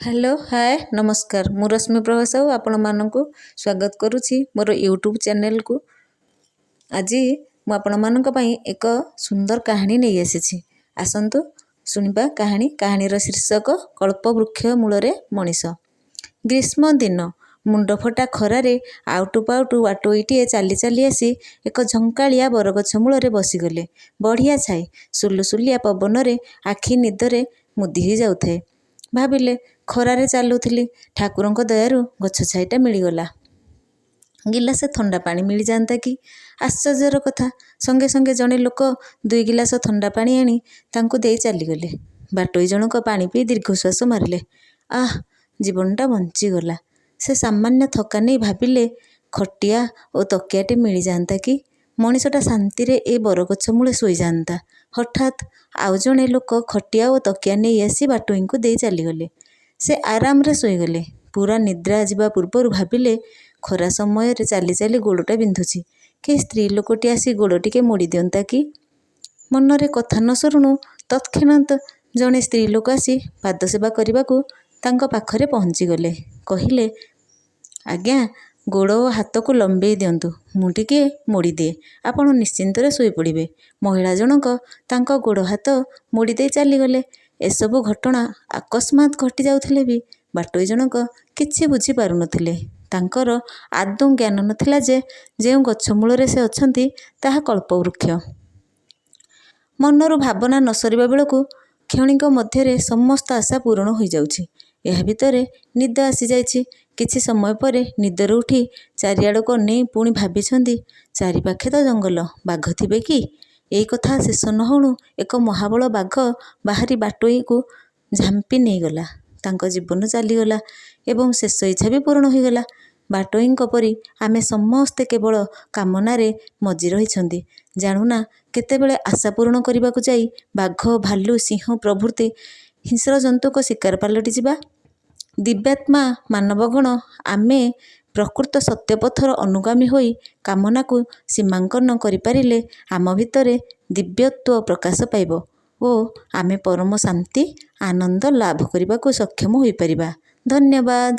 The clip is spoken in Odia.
ହ୍ୟାଲୋ, ହାଏ, ନମସ୍କାର। ମୁଁ ରଶ୍ମିପ୍ରଭା ସାହୁ ଆପଣମାନଙ୍କୁ ସ୍ୱାଗତ କରୁଛି ମୋର ୟୁଟ୍ୟୁବ୍ ଚ୍ୟାନେଲକୁ। ଆଜି ମୁଁ ଆପଣମାନଙ୍କ ପାଇଁ ଏକ ସୁନ୍ଦର କାହାଣୀ ନେଇ ଆସିଛି। ଆସନ୍ତୁ ଶୁଣିବା କାହାଣୀ। କାହାଣୀର ଶୀର୍ଷକ କଳ୍ପବୃକ୍ଷ ମୂଳରେ ମଣିଷ। ଗ୍ରୀଷ୍ମ ଦିନ, ମୁଣ୍ଡଫଟା ଖରାରେ ଆଉଟୁ ପାଉଟୁ ବାଟୋଇଟିଏ ଚାଲି ଚାଲି ଆସି ଏକ ଝଙ୍କାଳିଆ ବରଗଛ ମୂଳରେ ବସିଗଲେ। ବଢ଼ିଆ ଛାଇ, ସୁଲୁସୁଲିଆ ପବନରେ ଆଖି ନିଦରେ ମୁଦି ହୋଇଯାଉଥାଏ। ଭାବିଲେ, ଖରାରେ ଚାଲୁଥିଲି, ଠାକୁରଙ୍କ ଦୟାରୁ ଗଛ ଛାଇଟା ମିଳିଗଲା। ଗିଲାସେ ଥଣ୍ଡା ପାଣି ମିଳିଯାଆନ୍ତା କି? ଆଶ୍ଚର୍ଯ୍ୟର କଥା, ସଙ୍ଗେ ସଙ୍ଗେ ଜଣେ ଲୋକ 2 ଗିଲାସ ଥଣ୍ଡା ପାଣି ଆଣି ତାଙ୍କୁ ଦେଇ ଚାଲିଗଲେ। ବାଟୋଇ ଜଣକ ପାଣି ପିଇ ଦୀର୍ଘଶ୍ୱାସ ମାରିଲେ। ଆଃ, ଜୀବନଟା ବଞ୍ଚିଗଲା। ସେ ସାମାନ୍ୟ ଥକା ନେଇ ଭାବିଲେ, ଖଟିଆ ଓ ତକିଆଟେ ମିଳିଯାଆନ୍ତା କି? ମଣିଷଟା ଶାନ୍ତିରେ ଏ ବରଗଛ ମୂଳେ ଶୋଇଯାଆନ୍ତା। ହଠାତ୍ ଆଉ ଜଣେ ଲୋକ ଖଟିଆ ଓ ତକିଆ ନେଇ ଆସି ବାଟୋଇଙ୍କୁ ଦେଇ ଚାଲିଗଲେ। ସେ ଆରାମରେ ଶୋଇଗଲେ। ପୂରା ନିଦ୍ରା ଯିବା ପୂର୍ବରୁ ଭାବିଲେ, ଖରା ସମୟରେ ଚାଲି ଚାଲି ଗୋଡ଼ଟା ବିନ୍ଧୁଛି, କେହି ସ୍ତ୍ରୀ ଲୋକଟି ଆସି ଗୋଡ଼ ଟିକେ ମୋଡ଼ି ଦିଅନ୍ତା କି? ମନରେ କଥା ନ ସରୁଣୁ ତତ୍କ୍ଷଣାତ୍ ଜଣେ ସ୍ତ୍ରୀ ଲୋକ ଆସି ପାଦସେବା କରିବାକୁ ତାଙ୍କ ପାଖରେ ପହଞ୍ଚିଗଲେ। କହିଲେ, ଆଜ୍ଞା, ଗୋଡ଼ ଓ ହାତକୁ ଲମ୍ବେଇ ଦିଅନ୍ତୁ, ମୁଁ ଟିକିଏ ମୋଡ଼ିଦିଏ, ଆପଣ ନିଶ୍ଚିନ୍ତରେ ଶୋଇପଡ଼ିବେ। ମହିଳା ଜଣକ ତାଙ୍କ ଗୋଡ଼ ହାତ ମୋଡ଼ି ଦେଇ ଚାଲିଗଲେ। ଏସବୁ ଘଟଣା ଅକସ୍ମାତ୍ ଘଟି ଯାଉଥିଲେ ବି ବାଟୋଇ ଜଣକ କିଛି ବୁଝି ପାରୁନଥିଲେ। ତାଙ୍କର ଆଦୌ ଜ୍ଞାନ ନଥିଲା ଯେ ଯେଉଁ ଗଛ ମୂଳରେ ସେ ଅଛନ୍ତି, ତାହା କଳ୍ପବୃକ୍ଷ। ମନରୁ ଭାବନା ନ ସରିବା ବେଳକୁ କ୍ଷଣିକ ମଧ୍ୟରେ ସମସ୍ତ ଆଶା ପୂରଣ ହୋଇଯାଉଛି। ଏହା ଭିତରେ ନିଦ ଆସିଯାଇଛି। କିଛି ସମୟ ପରେ ନିଦରୁ ଉଠି ଚାରିଆଡ଼କୁ ଅନେଇ ପୁଣି ଭାବିଛନ୍ତି, ଚାରିପାଖେ ତ ଜଙ୍ଗଲ, ବାଘ ଥିବେ କି? ଏଇ କଥା ଶେଷ ନ ହେଉଣୁ ଏକ ମହାବଳ ବାଘ ବାହାରି ବାଟୋଇକୁ ଝାମ୍ପି ନେଇଗଲା। ତାଙ୍କ ଜୀବନ ଚାଲିଗଲା ଏବଂ ଶେଷ ଇଚ୍ଛା ବି ପୂରଣ ହୋଇଗଲା। ବାଟୋଇଙ୍କ ପରି ଆମେ ସମସ୍ତେ କେବଳ କାମନାରେ ମଜି ରହିଛନ୍ତି। ଜାଣୁନା କେତେବେଳେ ଆଶା ପୂରଣ କରିବାକୁ ଯାଇ ବାଘ, ଭାଲୁ, ସିଂହ ପ୍ରଭୃତି ହିଂସ୍ର ଜନ୍ତୁଙ୍କ ଶିକାର ପାଲଟି ଯିବା। ଦିବ୍ୟାତ୍ମା ମାନବଗଣ ଆମେ ପ୍ରକୃତ ସତ୍ୟପଥର ଅନୁଗାମୀ ହୋଇ କାମନାକୁ ସୀମାଙ୍କନ କରିପାରିଲେ ଆମ ଭିତରେ ଦିବ୍ୟତ୍ୱ ପ୍ରକାଶ ପାଇବ ଓ ଆମେ ପରମ ଶାନ୍ତି, ଆନନ୍ଦ ଲାଭ କରିବାକୁ ସକ୍ଷମ ହୋଇପାରିବା। ଧନ୍ୟବାଦ।